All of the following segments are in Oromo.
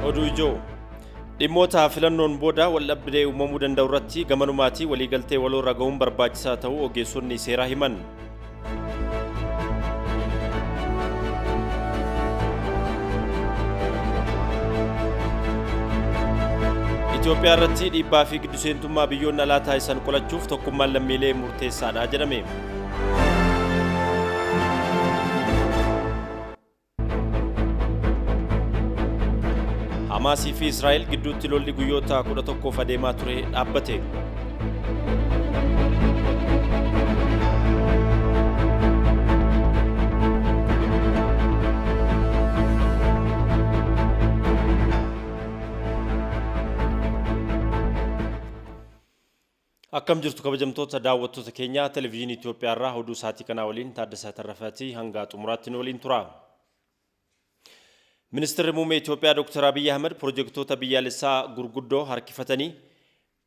Oduu ijoo dhimmoota filannoon booda waldhabdee uumamuu danda'u irratti gamanumaati waliigaltee waloorra gahuun barbaachisaa ta'uu ogeessonni seeraa himan. Itoophiyaa irratti dhiibbaa fi gidduseentummaa biyyoonni alaa taasisan qolachuuf tokkummaan lammiilee murteessaadha jedhame. Hamaasii fi Israa'el gidduutti lolli guyyoota 11f adeemaa ture dhaabbate. Akkam jirtu kabajamtoota daawwattoota keenya televezyiinii Itoophiyaa irraa oduu sa'aatii kanaa waliin Taaddasaa Tarrafaati hanga xumuraatti nu waliin tura. Ministeerri Muummee Itoophiyaa Dr. Abiyyi Ahmed pirojektoota biyyaalessaa gurguddoo harkifatanii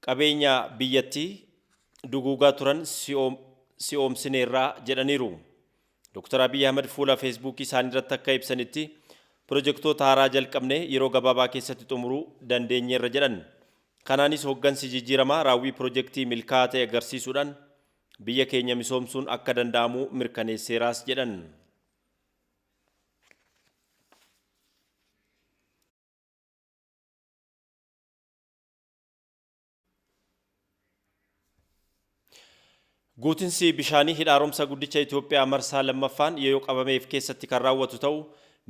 qabeenya biyyattii duguugaa turan si'oomsineerra jedhaniiru. Dr. Abiyyi Ahmed fuula Feesbuukii isaanii irratti akka ibsanitti pirojektoota haaraa jalqabne yeroo gabaabaa keessatti xumuruu dandeenyeerra jedhan. Kanaanis hoggansi jijjiiramaa raawwii pirojektii milkaa'aa ta'e agarsiisuudhaan biyya keenya misoomsuun akka danda'amu mirkaneesseeraas jedhan. Guutinsi bishaanii hidha haaromsa guddicha Itoophiyaa marsaa lammaffaan yeroo qabameef keessatti kan raawwatu ta'uu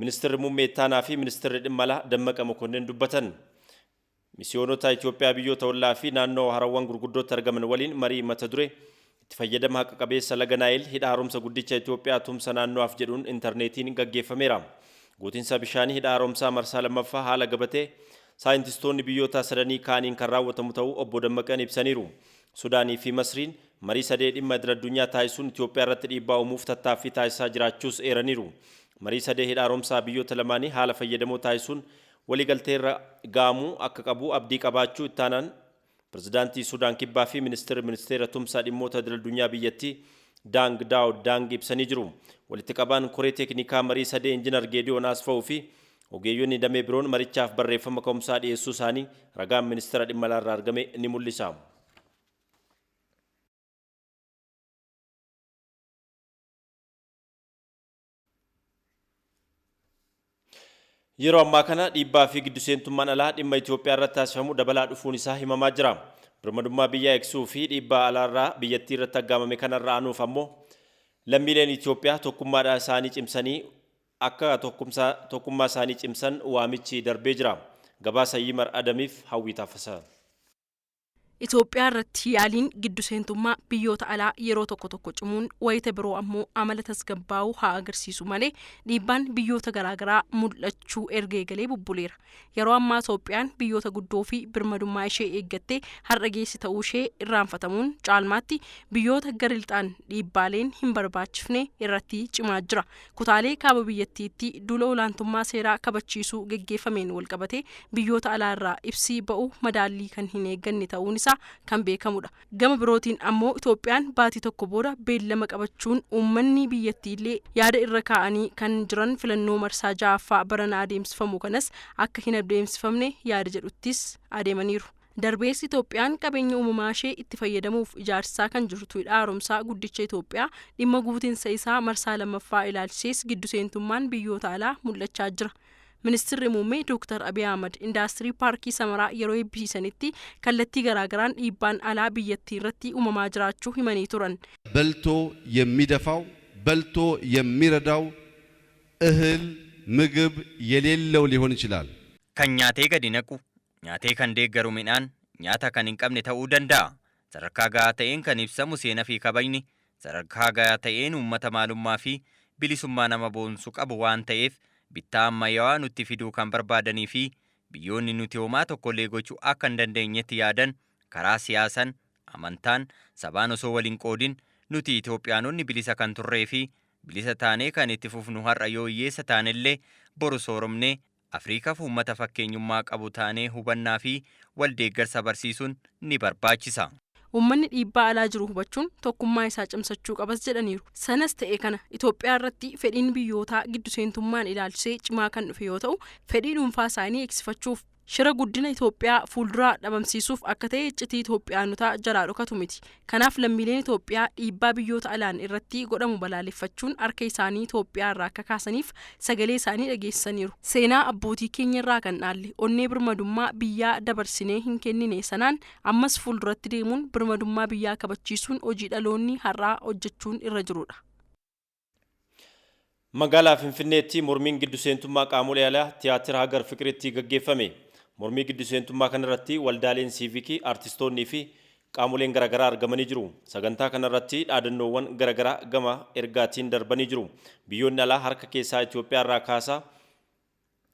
Ministirri Muummee Ittaanaa fi Ministirri Dhimma Alaa Dammaqa Mokonnin dubbatan. Misiyoonota Itoophiyaa biyyoota ollaa fi naannoo harawwan gurguddootti argaman waliin marii mata duree Itti fayyadama haqa qabeessa laga Naayil hidha haaromsa guddicha Itoophiyaa tumsa naannowaaf jedhuun intarneetiin gaggeeffameera. Guutinsa bishaanii hidha haaromsaa marsaa lammaffaa haala gabatee saayintistoonni biyyoota sadanii kaa'aniin kan raawwatamu ta'uu obbo Dammaqan ibsaniiru. Sudaanii fi Masriin marii sadee dhimma idil-addunyaa taasisuun Itoophiyaa irratti dhiibbaa uumuuf tattaaffii taasisaa jiraachuus eeraniiru. Marii sadee hidha haaromsaa biyyoota lamaanii haala fayyadamoo taasisuun waliigalteerra ga'amuu akka qabu abdii qabaachuu ittaanaan Pirezidaantii Sudaan Kibbaa fi Ministirri Ministeera Tumsa Dhimmoota Idil-addunyaa biyyattii Daang Daawud Daang ibsanii jiru. Walitti qabaan koree teeknikaa marii sadee Injinar Geediyoon Asfaw fi ogeeyyonni damee biroon marichaaf barreeffama ka'umsaa dhiyeessuu isaanii ragaan Ministeera Dhimma Alaarraa argame ni mul'isa. Yeroo ammaa kana dhiibbaa fi gidduseentummaan alaa dhimma Itoophiyaa irratti taasifamu dabalaa dhufuun isaa himamaa jira. Birmadummaa biyyaa eegsisuu fi dhiibbaa alaarraa biyyattii irratti aggaamame kanarra aanuuf ammoo lammiileen Itoophiyaa tokkummaadhaa isaanii cimsanii akka tokkummaa isaanii cimsan waamichi darbee jira. Gabaasa Yimar Adamiif Hawwii Taaffasaa. Itoophiyaa irratti yaaliin giddu seentummaa biyyoota alaa yeroo tokko tokko cimuun wayita biroo ammoo amala tasgabbaa'uu haa agarsiisu malee dhiibbaan biyyoota garaagaraa mul'achuu erga eegalee bubbuleera. Yeroo ammaa Itoophiyaan biyyoota guddoo fi birmadummaa ishee eeggattee har'a geesse ta'uu ishee irraanfatamuun caalmaatti biyyoota gara lixaan dhiibbaaleen hin barbaachifne irratti cimaa jira. Kutaalee kaaba biyyattiitti duula olaantummaa seeraa kabachiisuu geggeeffameen walqabatee biyyoota alaa irraa ibsi ba'u madaallii kan hin eegganne ta'uun isaa kan beekamudha. Gama birootiin ammoo Itoophiyaan baatii tokko booda beellama qabachuun uummanni biyyattiillee yaada irra kaa'anii kan jiran filannoo marsaa 6ffaa barana adeemsifamu kanas akka hin adeemsifamne yaada jedhuttis adeemaniiru. Darbees Itoophiyaan qabeenya uumamaa ishee itti fayyadamuuf ijaarsisaa kan jirtu Hidha Haaromsaa Guddicha Itoophiyaa dhimma guutinsa isaa marsaa lammaffaa ilaalchisees giddu seentummaan biyyoota alaa mul'achaa jira. Ministirri Muummee Dooktar Abiy Ahmad Indaastirii Paarkii Samaraa yeroo eebbisiisanitti kallattii garaagaraan dhiibbaan alaa biyyattiirratti uumamaa jiraachuu himanii turan. በልቶ የሚደፋው በልቶ የሚረዳው እህል ምግብ የሌለው ሊሆን ይችላል። Kan nyaatee gadi naqu, nyaatee kan deeggaru midhaan nyaata kan hin qabne ta'uu danda'a. Sadarkaa gahaa ta'een kan ibsamu seena fi kabajni sadarkaa gahaa ta'een uummata maalummaa fi bilisummaa nama boonsu qabu waan ta'eef bittaa ammayyaawaa nutti fiduu kan barbaadanii fi biyyoonni nuti homaa tokkollee gochuu akka hin dandeenyetti yaadan karaa siyaasan, amantaan, sabaan osoo wal hin qoodin nuti Itoophiyaanonni bilisa kan turree fi bilisa taanee kan itti fufnu har'a yoo hiyyeessa taanellee boru sooromnee Afriikaaf uummata fakkeenyummaa qabu taanee hubannaa fi wal deeggarsa barsiisuun ni barbaachisa. Uummanni dhiibbaa alaa jiru hubachuun tokkummaa isaa cimsachuu qabas jedhaniiru. Sanas ta'e kana Itoophiyaa irratti fedhiin biyyootaa giddu seentummaan ilaalchisee cimaa kan dhufe yoo ta'u, fedhii dhuunfaa isaanii eegsifachuuf shira guddina Itoophiyaa fuulduraa dhabamsiisuuf akka ta'e iccitii Itoophiyaanotaa jalaa dhokatu miti. Kanaaf lammiileen Itoophiyaa dhiibbaa biyyoota alaan irratti godhamu balaaleffachuun harka isaanii Itoophiyaa irraa akka kaasaniif sagalee isaanii dhageessisaniiru. Seenaa abbootii keenya irraa kan dhaalle onnee birmadummaa biyyaa dabarsinee hin kennine sanaan ammas fuulduratti deemuun birmadummaa biyyaa kabachiisuun hojii dhaloonni har'aa hojjechuun irra jirudha. Magaalaa Finfinneetti mormiin giddu seentummaa qaamolee alaa tiyaatira Hagar Fiqiritti gaggeeffame. Mormii giddu seentummaa kanarratti waldaaleen siivikii, artistoonnii fi qaamoleen garaagaraa argamanii jiru. Sagantaa kanarratti dhaadannoowwan garaagaraa gama ergaatiin darbanii jiru. Biyyoonni alaa harka keessaa Itoophiyaa irraa kaasaa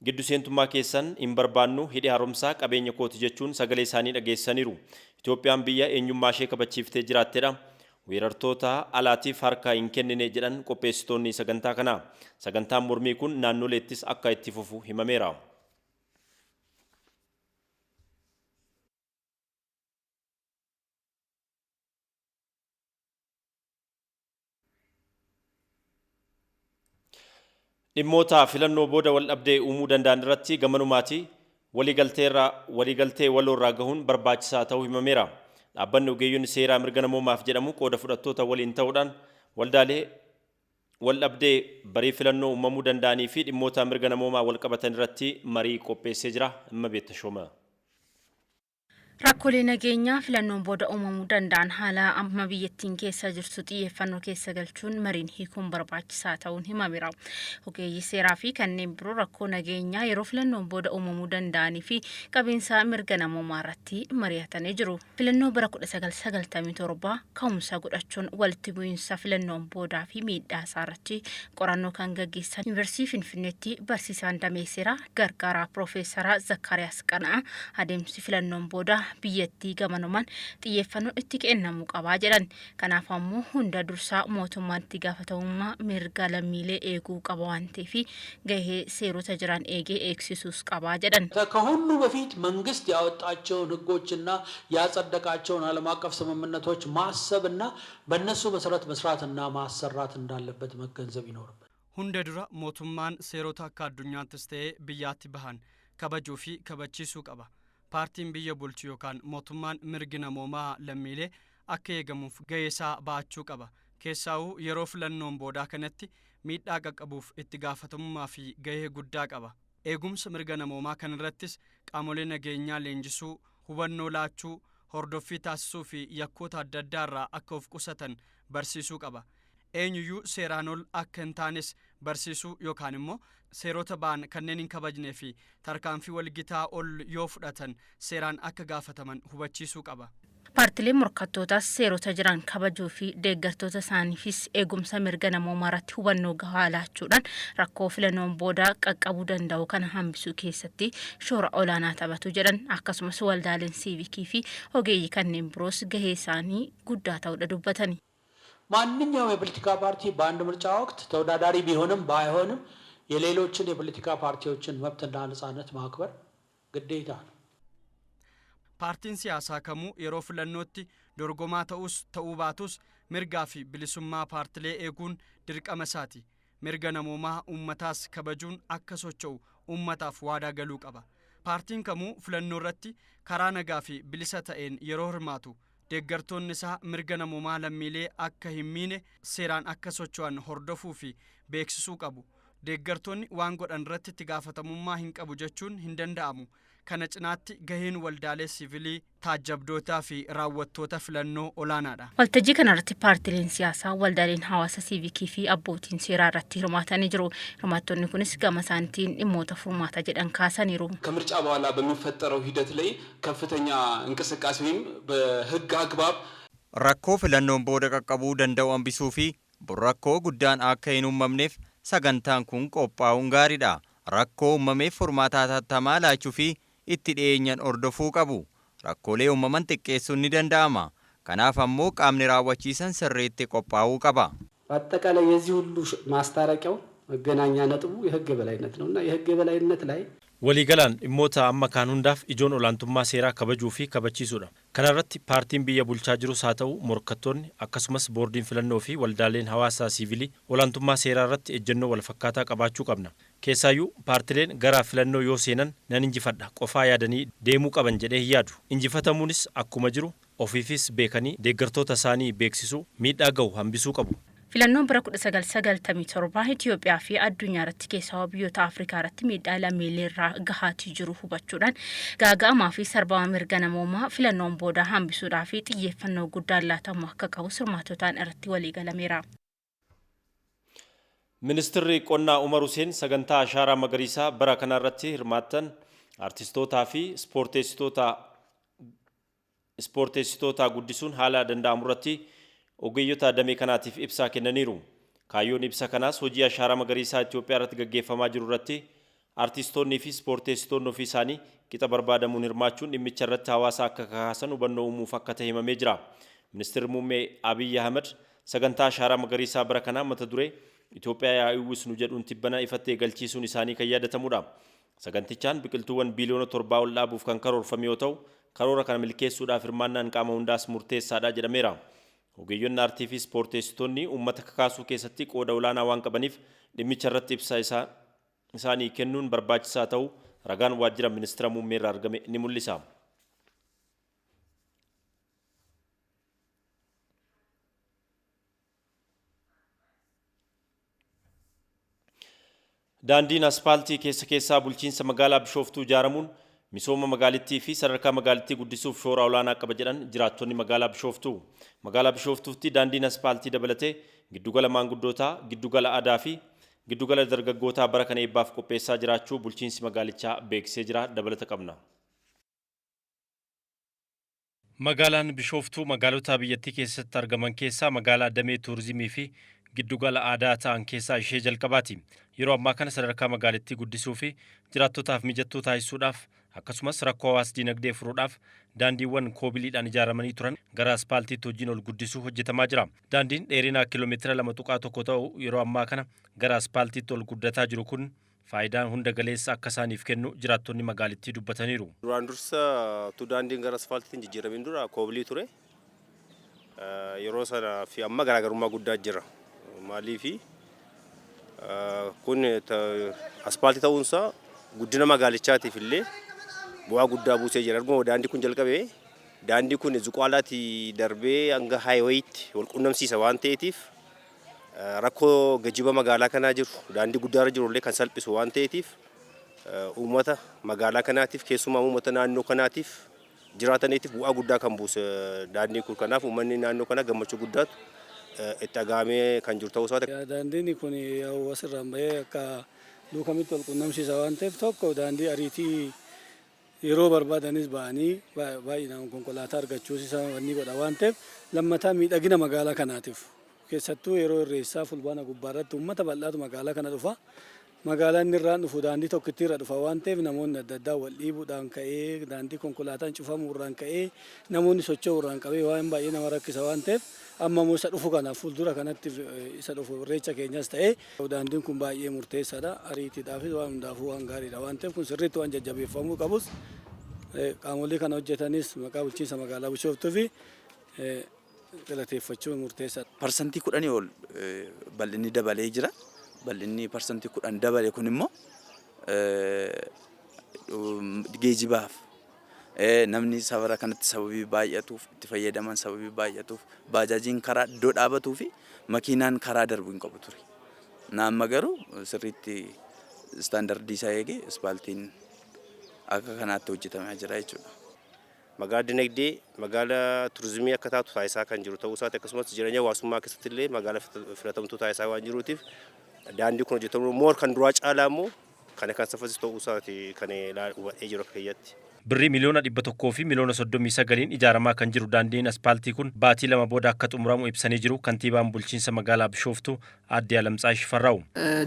giddu seentummaa keessan hin barbaannu, hidhi haaromsaa qabeenya kooti jechuun sagalee isaanii dhageessaniiru. Itoophiyaan biyya eenyummaa ishee kabachiiftee jiraattedha. Weerartoota alaatiif harka hin kennine jedhan qopheessitoonni sagantaa kanaa. Sagantaan mormii kun naannoleettis akka itti fufu himameera. Dhimmoota filannoo booda wal dhabdee uumuu danda'an irratti gamanumaati waliigaltee waloorraa gahuun barbaachisaa ta'uu himameera. Dhaabbanni ogeeyyonni seeraa mirga namoomaaf jedhamu qooda fudhattoota waliin ta'uudhaan waldaalee wal dhabdee barii filannoo uumamuu danda'anii fi dhimmoota mirga namoomaa wal qabatan irratti marii qopheessee jira. Amma beektashooma. Rakkoolee nageenyaa filannoon booda uumamuu danda'an haala amma biyyattiin keessa jirtu xiyyeeffannoo keessa galchuun mariin hiikuun barbaachisaa ta'uun himameera. Ogeeyyii seeraa fi kanneen biroo rakkoo nageenyaa yeroo filannoon booda uumamuu danda'anii fi qabiinsa mirga namoomaa irratti mari'atanii jiru. Filannoo bara 1997 ka'umsa godhachuun walitti bu'iinsa filannoon boodaa fi miidhaa isaa irratti qorannoo kan gaggeessan Yuunivarsiitii Finfinneetti barsiisaan damee seeraa gargaaraa Piroofeesara Zakkaariyaas Qana'aa adeemsi filannoon booda biyyattii gamanumaan xiyyeeffannoon itti kennamuu qabaa jedhan. Kanaaf ammoo hunda dursaa mootummaan itti gaafatamummaa mirga lammiilee eeguu qaba waan ta'eef gahee seerota jiran eegee eegsisuus qabaa jedhan. ከሁሉ በፊት መንግስት ያወጣቸውን ህጎችና ያጸደቃቸውን ዓለም አቀፍ ስምምነቶች ማሰብና በእነሱ መሰረት መስራትና ማሰራት እንዳለበት መገንዘብ ይኖርበት። Hunda dura mootummaan seerota akka addunyaattis ta'ee biyyaatti bahan kabajuu fi kabachiisuu qaba. Paartiin biyya bulchu yookaan mootummaan mirgi namoomaa lammiilee akka eegamuuf gahee isaa ba'achuu qaba. Keessaa'uu yeroo filannoon boodaa kanatti miidhaa qaqqabuuf itti gaafatamummaa fi gahee guddaa qaba. Eegumsa mirga namoomaa kanarrattis qaamolee nageenyaa leenjisuu, hubannoo laachuu, hordoffii taasisuu fi yakkoota adda addaa irraa akka of qusatan barsiisuu qaba. Eenyuyyuu seeraan ol akka hin taanes barsiisuu yookaan immoo seerota ba'an kanneen hin kabajnee fi tarkaanfii walgitaa ol yoo fudhatan seeraan akka gaafataman hubachiisuu qaba. Paartileen morkattootaas seerota jiran kabajuu fi deeggartoota isaaniifis eegumsa mirga namoomaa irratti hubannoo gahaa laachuudhaan rakkoo filannoon booda qaqqabuu danda'u kana hambisuu keessatti shoora olaanaa taphatu jedhan. Akkasumas waldaaleen siivikii fi ogeeyyii kanneen biroos gahee isaanii guddaa ta'uudha dubbatani. ማንኛውም የፖለቲካ ፓርቲ በአንድ ምርጫ ወቅት ተወዳዳሪ ቢሆንም ባይሆንም የሌሎችን የፖለቲካ ፓርቲዎችን መብትና ነጻነት ማክበር ግዴታ ነው። Paartiin siyaasaa kamuu yeroo filannootti dorgomaa ta'us ta'uu baatus mirgaa fi bilisummaa paartilee eeguun dirqama isaati. Mirga namoomaa uummataas kabajuun akka socho'u uummataaf waadaa galuu qaba. Paartiin kamuu filannoo irratti karaa nagaa fi bilisa ta'een yeroo hirmaatu deeggartoonni isaa mirga namoomaa lammiilee akka hin miine seeraan akka socho'an hordofuu fi beeksisuu qabu. Deeggartoonni waan godhan irratti itti gaafatamummaa hin qabu jechuun hin danda'amu. Kana cinaatti gaheen waldaalee siivilii, taajjabdootaa fi raawwattoota filannoo olaanaadha. Waltajjii kanarratti paartileen siyaasaa, waldaaleen hawaasa siivikii fi abbootiin seeraa irratti hirmaatanii jiru. Hirmaattonni kunis gama isaaniitiin dhimmoota furmaata jedhan kaasaniiru. ከምርጫ በኋላ በሚፈጠረው ሂደት ላይ ከፍተኛ እንቅስቃሴ ወይም በህግ አግባብ Rakkoo filannoon booda qaqqabuu danda'u hambisuu fi rakkoo guddaan akka hin uumamneef sagantaan kun qophaa'uun gaariidha. Rakkoo uumameef furmaata hatattamaa laachuu fi itti dhiyeenyaan hordofuu qabu. Rakkoolee uumaman xiqqeessuun ni danda'ama. Kanaaf ammoo qaamni raawwachiisan sirriitti qophaa'uu qaba. በአጠቃላይ የዚህ ሁሉ ማስታረቂያው መገናኛ ነጥቡ የህግ የበላይነት ነው እና የህግ የበላይነት ላይ Waliigalaan dhimmoota amma kaan hundaaf ijoon olaantummaa seeraa kabajuu fi kabachiisuudha. Kana irratti paartiin biyya bulchaa jirus haa ta'u morkattoonni, akkasumas boordiin filannoo fi waldaaleen hawaasaa siivilii olaantummaa seeraa irratti ejjennoo walfakkaataa qabaachuu qabna. Keessaayyuu paartileen gara filannoo yoo seenan nan injifadha qofaa yaadanii deemuu qaban jedhee hin yaadu. Injifatamuunis akkuma jiru ofiifis beekanii deeggartoota isaanii beeksisuu, miidhaa gahu hambisuu qabu. Filannoon bara 1997 Itoophiyaa fi addunyaa irratti, keessaa biyyoota Afrikaa irratti miidhaa lammiilee irraa gahaatii jiru hubachuudhaan, gaaga'amaa fi sarbama mirga namoomaa filannoon booda hambisuudhaa fi xiyyeeffannoo guddaan laatamu akka qabu hirmaattotaan irratti waliigalameera. Ministeerri Qonnaa Umar Hussein sagantaa Ashaaraa Magariisaa bara kana irratti hirmaattan artistootaa fi ispoorteessitoota guddisuun haala danda'amu irratti ogeeyyota damee kanaatiif ibsaa kennaniiru. Kaayyoon ibsa kanaas hojii Ashaaraa Magariisaa Itoophiyaa irratti gaggeeffamaa jiru irratti artistoonnii fi ispoorteessitoonni ofii isaanii qixa barbaadamuun hirmaachuun dhimmicha irratti hawaasa akka kakaasan hubannoo uumuuf akka ta'e himamee jira. Ministeerri Muummee Abiyyi Ahmed sagantaa Ashaaraa Magariisaa bara kanaa mata duree "Itoophiyaa yaa uwwisnu" jedhuun tibbana ifatti eegalchiisuun isaanii kan yaadatamudha. Sagantichaan biqiltuuwwan biiliyoona 7 ol dhaabuuf kan karoorfame yoo ta'u, karoora kana milkeessuudhaaf hirmaannaan qaama hundaas murteessaadha jedhameera. Ogeeyyonni aartii fi ispoorteessitoonni uummata kakaasuu keessatti qooda olaanaa waan qabaniif dhimmicha irratti ibsa isaanii kennuun barbaachisaa ta'uu ragaan waajjira ministeera muummee irraa argame ni mul'isa. Daandiin aspaaltii keessa keessaa bulchiinsa magaalaa Bishooftuu ijaaramuun misooma magaalittii fi sadarkaa magaalittii guddisuuf shoora olaanaa qaba jedhan jiraattonni magaalaa Bishooftuu. Magaalaa Bishooftuutti daandiin aspaaltii dabalatee giddugala maanguddootaa, giddugala aadaa fi giddugala dargaggootaa bara kana eebbaaf qopheessaa jiraachuu bulchiinsi magaalichaa beeksisee jira. Dabalata qabna. Magaalaan Bishooftuu magaalota biyyattii keessatti argaman keessaa magaalaa damee tuurizimii fi giddugala aadaa ta'an keessaa ishee jalqabaati. Yeroo ammaa kana sadarkaa magaalittii guddisuu fi jiraattotaaf mijattuu taasisuudhaaf, akkasumas rakkoo hawaas dinagdee furuudhaaf daandiiwwan koobiliidhaan ijaaramanii turan gara aspaaltiitti hojiin ol guddisuu hojjetamaa jira. Daandiin dheerina kiiloomeetira 2.1 ta'u yeroo ammaa kana gara aspaaltiitti ol guddataa jiru kun faayidaan hunda galeessa akka isaaniif kennu jiraattonni magaalittii dubbataniiru. Duraan dursa utuu daandiin gara asfaaltiitti hin jijjiiramin dura koobilii ture. Yeroo sana fi amma garaagarummaa guddaa jira. Maaliifi, kun aspaaltii ta'uunsaa guddina magaalichaatiif illee bu'aa guddaa buusee jira. Erguma daandii kun jalqabee, daandii kun Zuqaalaatti darbee hanga haayiweeyitti wal qunnamsiisa waan ta'eetiif, rakkoo geejjiba magaalaa kanaa jiru, daandii guddaarra jiru illee kan salphisu waan ta'eetiif, uummata magaalaa kanaatiif, keessumaa uummata naannoo kanaatiif jiraataniitiif bu'aa guddaa kan buuse daandiin kun. Kanaaf uummanni naannoo kanaa gammachuu guddaatu itti dhaga'amee kan jiru ta'uu isaati. Daandiin kun asirraan bahee akka Duukamitti wal qunnamsiisa waan ta'eef, tokko daandii ariitii yeroo barbaadanis ba'anii baay'inaan konkolaataa argachuus isa wanni godha waan ta'eef, lammataa miidhagina magaalaa kanaatiif, keessattuu yeroo Irreessaa Fulbaana gubbaarratti uummata bal'aatu magaalaa kana dhufa. Magaalaa inni irraan dhufu daandii tokkitti irra dhufa waan ta'eef, namoonni adda addaa wal dhiibuudhaan ka'ee, daandii konkolaataan cufamuu irraan ka'ee, namoonni socho'uu irraan qabee waan baay'ee nama rakkisa waan ta'eef, amma immoo isa dhufu kanaaf, fuuldura kanatti isa dhufu Irreecha keenyas ta'ee, daandiin kun baay'ee murteessaadha. Ariitiidhaafis waan hundaafuu waan gaariidha waan ta'eef, kun sirriitti waan jajjabeeffamuu qabus, qaamolee kana hojjetanis maqaa bulchiinsa magaalaa Bishooftuu fi galateeffachuun murteessaadha. 10% ol bal'inni dabalee jira. Bal'inni 10% dabale kun immoo geejibaaf, namni safara kanatti sababii baay'atuuf, itti fayyadaman sababii baay'atuuf, baajaajiin karaa iddoo dhaabatuu fi makiinaan karaa darbu hin qabu ture. Amma garuu sirriitti istaandardii isaa eegee ispaaltiin akka kanaatti hojjetamaa jira jechuudha. Magaalaa dinagdee, magaalaa turizimii akka taatu taasisaa kan jiru ta'uu isaati. Akkasumas jireenya hawaasummaa keessatti illee magaalaa filatamtuu taasisaa waan jiruutiif, daandii kun hojjetamuu moor kan duraa caalaa immoo kana kan saffisiisu ta'uu isaati kan hubadhee jiru akka kiyyatti. Birrii 139,000,000n ijaaramaa kan jiru daandiin aspaaltii kun baatii 2 booda akka xumuramu ibsanii jiru kantiibaan bulchiinsa magaalaa Bishooftuu Aadde Alamtsaay Shifarraaw.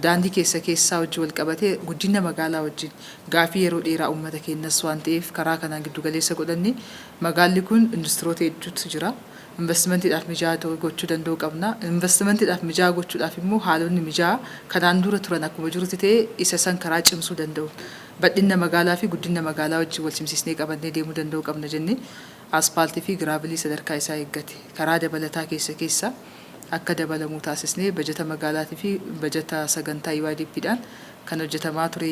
Daandii keessa keessaa wajjin wal qabatee, guddina magaalaa wajjin gaafii yeroo dheeraa uummata keenyas waan ta'eef, karaa kanaan giddu galeessa godhanne, magaalli kun industiroota hedduutu jira. Investimentiidhaaf mijaa'aa ta'uu gochuu danda'uu qabna. Investimentiidhaaf mijaa'aa gochuudhaaf immoo haalonni mijaa'aa kanaan dura turan akkuma jirutti ta'ee, isa san karaa cimsuu danda'u. Bal'ina magaalaa fi guddina magaalaa wajjin wal simsiisnee qabannee deemuu danda'uu qabna jennee aspaaltii fi giraavilii sadarkaa isaa eeggate karaa dabalataa keessa keessa akka dabalamuu taasisnee bajata magaalaatii fi bajata sagantaa UIDPdhaan kan hojjetamaa ture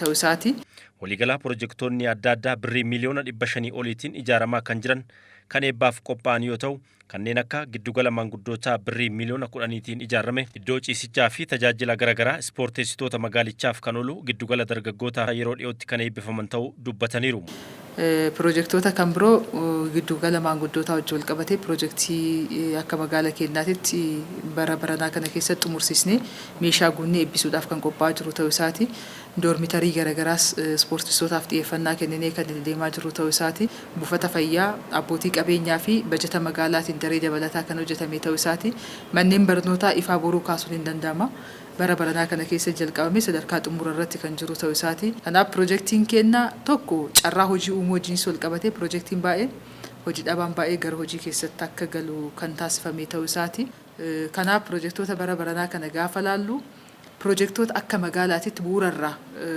ta'uu isaati. Waliigalaa pirojektoonni adda addaa birrii miiliyoona 500 oliitiin ijaaramaa kan jiran kan eebbaaf qophaa'an yoo ta'u, kanneen akka giddugala maanguddootaa birrii miiliyoona 10tiin ijaarame, iddoo ciisichaa fi tajaajila garaagaraa ispoorteessitoota magaalichaaf kan oolu giddugala dargaggootaa yeroo dhiyootti kan eebbifaman ta'uu dubbataniiru. Pirojektoota kan biroo giddugala maanguddootaa wajjin wal qabatee pirojektii akka magaala keenyaatitti bara baranaa kana keessatti xumursiisnee meeshaa guunnee eebbisuudhaaf kan qophaa'aa jiru ta'uu isaati. Doormitarii garagaraas ispoortistootaaf xiyyeeffannaa kenninee kan deemaa jiru ta'uu isaati. Buufata fayyaa abbootii qabeenyaa fi bajata magaalaatiin daree dabalataa kan hojjetame ta'uu isaati. Manneen barnootaa Ifaa Boruu kaasuun hin danda'ama. Bara baranaa kana keessa jalqabame sadarkaa xumura irratti kan jiru ta'uu isaati. Kanaaf pirojektiin keenya tokko carraa hojii uumuu wajjinis wal qabatee pirojektiin baay'een hojii dhabaan baay'ee gara hojii keessatti akka galu kan taasifame ta'uu isaati. Kanaaf pirojektoota bara baranaa kana gaafa laallu, pirojektoota akka magaalaatitti bu'uurarraa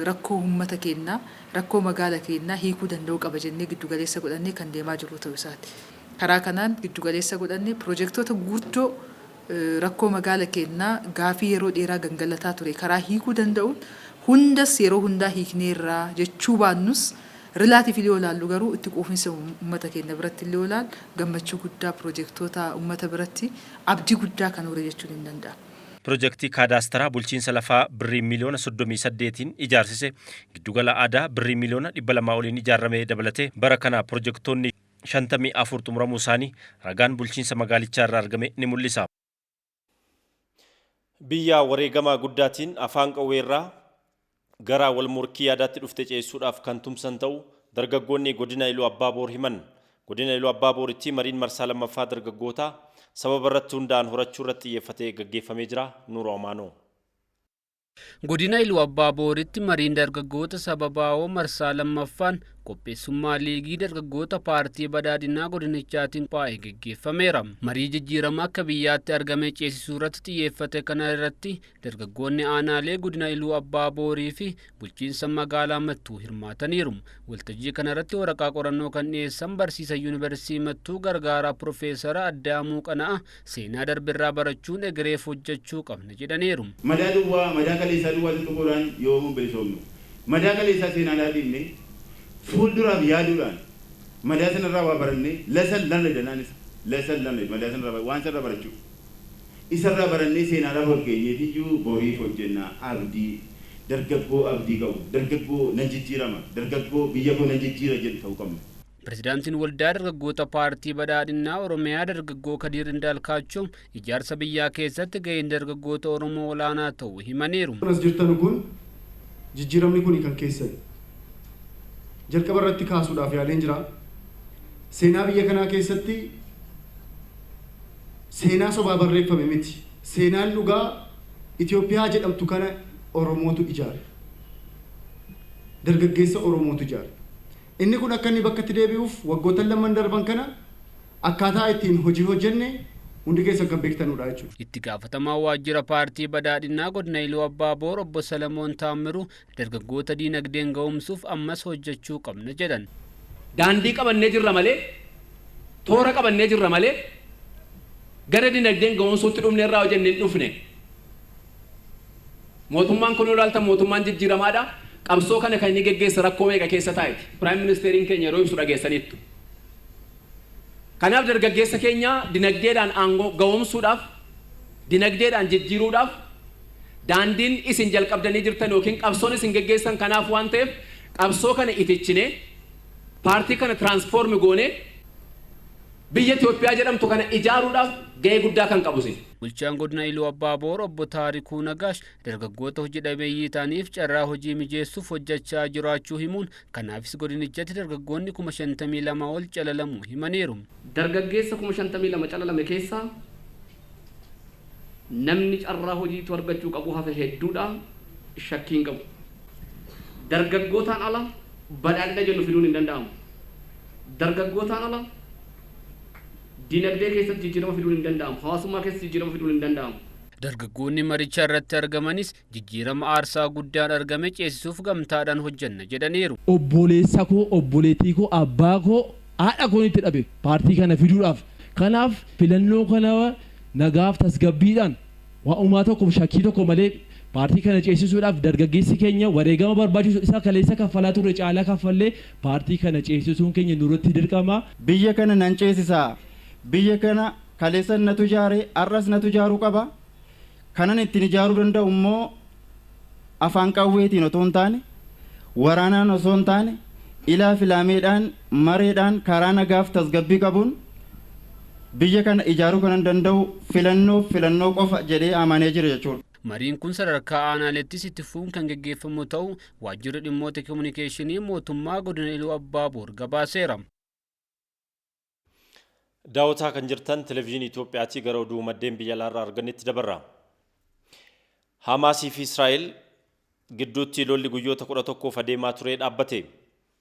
rakkoo uummata keenyaa, rakkoo magaala keenyaa hiikuu danda'uu qaba jennee giddugaleessa godhannee kan deemaa jiru ta'uu isaati. Karaa kanaan giddugaleessa godhannee pirojektoota guddoo rakkoo magaala keenyaa, gaafii yeroo dheeraa gangalataa ture karaa hiikuu danda'uun, hundas yeroo hundaa hiikneerraa jechuu baannus, relatively yoo ilaallu garuu itti quufinsa uummata keenya biratti illee ilaallu gammachuu guddaa, pirojektoota uummata biratti abdii guddaa kan hore jechuun hin danda'amu. Pirojektii kaadaastaraa bulchiinsa lafaa birrii miiliyoona 38n ijaarsise, giddugala aadaa birrii miiliyoona 200 oliin ijaarame dabalatee bara kana pirojektoonni 54 xumuramuu isaanii ragaan bulchiinsa magaalichaa irraa argame ni mul'isa. Biyya wareegamaa guddaatiin afaan qawweerraa gara wal morkii yaadaatti dhufte ceessuudhaaf kan tumsan ta'u dargaggoonni godina Iluu Abbaa Boor himan. Godina Iluu Abbaa Booritti mariin marsaa lammaffaa dargaggootaa sababa irratti hundaa'an horachuu irratti xiyyeeffatee gaggeeffamee jira. Nuura Omaanoo. Godina Iluu Abbaa Booritti mariin dargaggoota sababaa'oo marsaa lammaffaan qopheessummaa liigii dargaggoota Paartii Badhaadhinaa godinichaatiin qophaa'e geggeeffameera. Marii jijjiirama akka biyyaatti argame ceesisuu irratti xiyyeeffate kana irratti dargaggoonni aanaalee godina Iluu Abbaa Boorii fi bulchiinsa magaalaa Mattuu hirmaataniiru. Waltajjii kana irratti waraqaa qorannoo kan dhiyeessan barsiisa Yuunivarsiitii Mattuu, gargaaraa Piroofeesara Addaamuu Qana'a, seenaa darbirraa barachuun egereef hojjechuu qabna jedhaniiru. Madaa duwwaa, madaa kaleessaa duwwaa tuttuquudhaan yoomuu bilisoomnu. Madaa kaleessaa seenaadhaa dhiibne fuulduraaf yaaduudhaan madaa sanarraa waa barannee, lesson learned jennaanis, lesson learned, madaa sanarraa waan sanarraa barachuu. Isarraa barannee seenaadhaaf ol keenyeetiyyuu boriif hojjennaa. Abdii dargaggoo, abdii qabu, dargaggoo nan jijjiirama, dargaggoo biyya koo nan jijjiira jedhu ta'uu qabna. Pirezidaantiin Waldaa Dargaggoota Paartii Badhaadhinaa Oromiyaa, dargaggoo Kadiir Indaalkaachoo, ijaarsa biyyaa keessatti gaheen dargaggoota Oromoo olaanaa ta'uu himaniiru. As jirtan kun jijjiiramni kun kan keessan jalqaba irratti kaasuudhaaf yaaleen jira. Seenaa biyya kanaa keessatti seenaa sobaa barreeffame miti. Seenaan dhugaa Itoophiyaa jedhamtu kana Oromootu ijaare. Dargaggeessa Oromootu ijaare. Inni kun akka inni bakka itti deebi'uuf waggoottan lamman darban kana akkaataa ittiin hojii hojjenne hundi keessan kan beektanudha jechuudha. Itti gaafatamaa waajjira Paartii Badhaadhinaa godina Iluu Abbaa Boor, obbo Salamoon Taammiruu, dargaggoota diinagdeen ga'umsuuf ammas hojjechuu qabna jedhan. Daandii qabannee jirra malee, toora qabannee jirra malee, gara dinagdeen ga'umsuutti dhufne irraa hojjenne hin dhufne. Mootummaan kun ilaaltan mootummaan jijjiiramaadha. Qabsoo kana kan inni geggeesse rakkoo meeqa keessa taa'eeti. Prime Ministeriin keenya yeroo ibsu dhageessaniittu. Kanaaf dargaggeessa keenya dinagdeedhaan aangoo ga'oomsuudhaaf, dinagdeedhaan jijjiiruudhaaf daandiin isin jalqabdanii jirtan yookiin qabsoon isin geggeessan kanaaf waan ta'eef, qabsoo kana itichinee, paartii kana transform goonee, biyya Itoophiyaa jedhamtu kana ijaaruudhaaf gahee guddaa kan qabu isin. Bulchaan godina Iluu Abbaa Boor, obbo Taarikuu Nagaash, dargaggoota hojii dhabeeyyii ta'aniif carraa hojii mijeessuuf hojjechaa jiraachuu himuun, kanaafis godinichatti dargaggoonni 52,000 ol calalamuu himaniiru. Dargaggeessa 52,000 calalame keessaa namni carraa hojiitu argachuu qabu hafe hedduudha, shakkii hin qabu. Dargaggootaan ala badhaadhina jennu fiduun hin danda'amu. Dargaggootaan ala dinagdee keessatti jijjiirama fiduun hin danda'amu. Hawaasummaa keessatti jijjiirama fiduun hin danda'amu. Dargaggoonni maricha irratti argamanis jijjiirama aarsaa guddaan argame ceesisuuf gamtaadhaan hojjenna jedhaniiru. Obboleessa koo, obboleettii koo, abbaa koo, haadha koo itti dhabe paartii kana fiduudhaaf. Kanaaf filannoo kana nagaaf tasgabbiidhaan waa uumaa tokkoof shakkii tokko malee paartii kana ceesisuudhaaf dargaggeessi keenya wareegama barbaachisu isa kaleessa kaffalaa ture caalaa kaffallee paartii kana ceesisuun keenya nurratti dirqama. Biyya kana nan ceesisaa. Biyya kana kaleessa natu ijaare, har'as natu ijaaruu qaba. Kanan ittiin ijaaruu danda'u immoo afaan qawweetiin otoo hin taane, waraanaan osoo hin taane, ilaa filaameedhaan, mareedhaan, karaa nagaaf tasgabbii qabuun biyya kana ijaaruu kanan danda'u filannoo filannoo qofa jedhee amanee jira jechuudha. Mariin kun sadarkaa aanaaleettis itti fufuun kan geggeeffamu ta'uu waajjirri dhimmoota kominikeeshinii mootummaa godina Iluu Abbaa Boor gabaaseera. Daawwataa kan jirtan Televezyiinii Itoophiyaatii. Gara oduu maddeen biyya alaarraa argannetti dabarra. Hamaasii fi Israa'el gidduutti lolli guyyoota 11f adeemaa ture dhaabbate.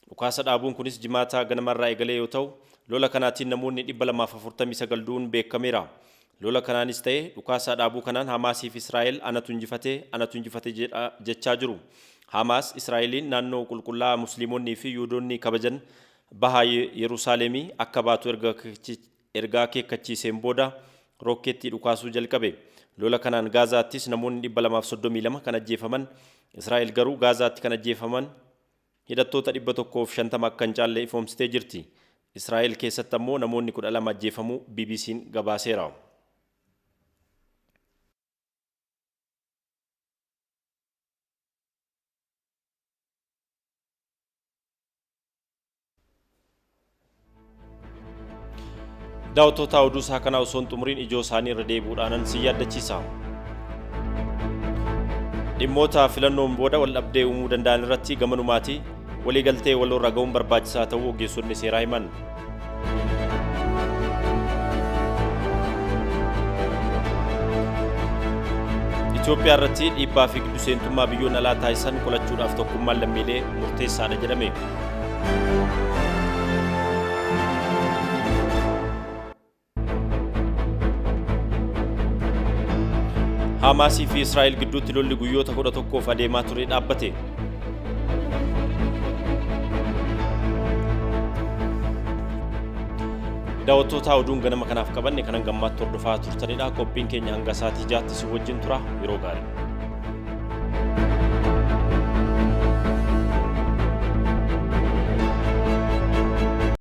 Dhukaasa dhaabuun kunis Jimaataa ganamarraa eegalee yoo ta'u, lola kanaatiin namoonni 249 du'uun beekameera. Lola kanaanis ta'e dhukaasa dhaabuu kanaan Hamaasii fi Israa'el anatu injifate, anatu injifate jechaa jiru. Hamaas Israa'eliin naannoo qulqullaa'aa Musliimonnii fi Yihudoonni kabajan baha Yerusaalemii akka baatu erga akeekkachiiseen booda rokkeettii dhukaasuu jalqabe. Lola kanaan Gaazaattis namoonni 232 kan ajjeefaman, Israa'el garuu Gaazaatti kan ajjeefaman hidhattoota 150 akka hin caalle ifoomsitee jirti. Israa'el keessatti ammoo namoonni 12 ajjeefamuu BBC'n gabaaseera. Daawwattoota, oduu isaa kanaa osoo hin xumuriin ijoo isaanii irra deebi'uudhaanan si yaaddachiisa. Dhimmoota filannoon booda wal dhabdee uumuu danda'an irratti gamanumaati waliigaltee waloorra ga'uun barbaachisaa ta'uu ogeessonni seeraa himan. Itoophiyaa irratti dhiibbaa fi giddu seentummaa biyyoonni alaa taasisan qolachuudhaaf tokkummaan lammiilee murteessaadha jedhame. Hamaasii fi Israa'el gidduutti lolli guyyoota 11f adeemaa ture dhaabbate. Daawwattoota, oduun ganama kanaaf qabanne kanan gammaatti hordofaa turtanidha. Qophiin keenya hanga sa'aatii 6tti si wajjin tura. Yeroo gaarii.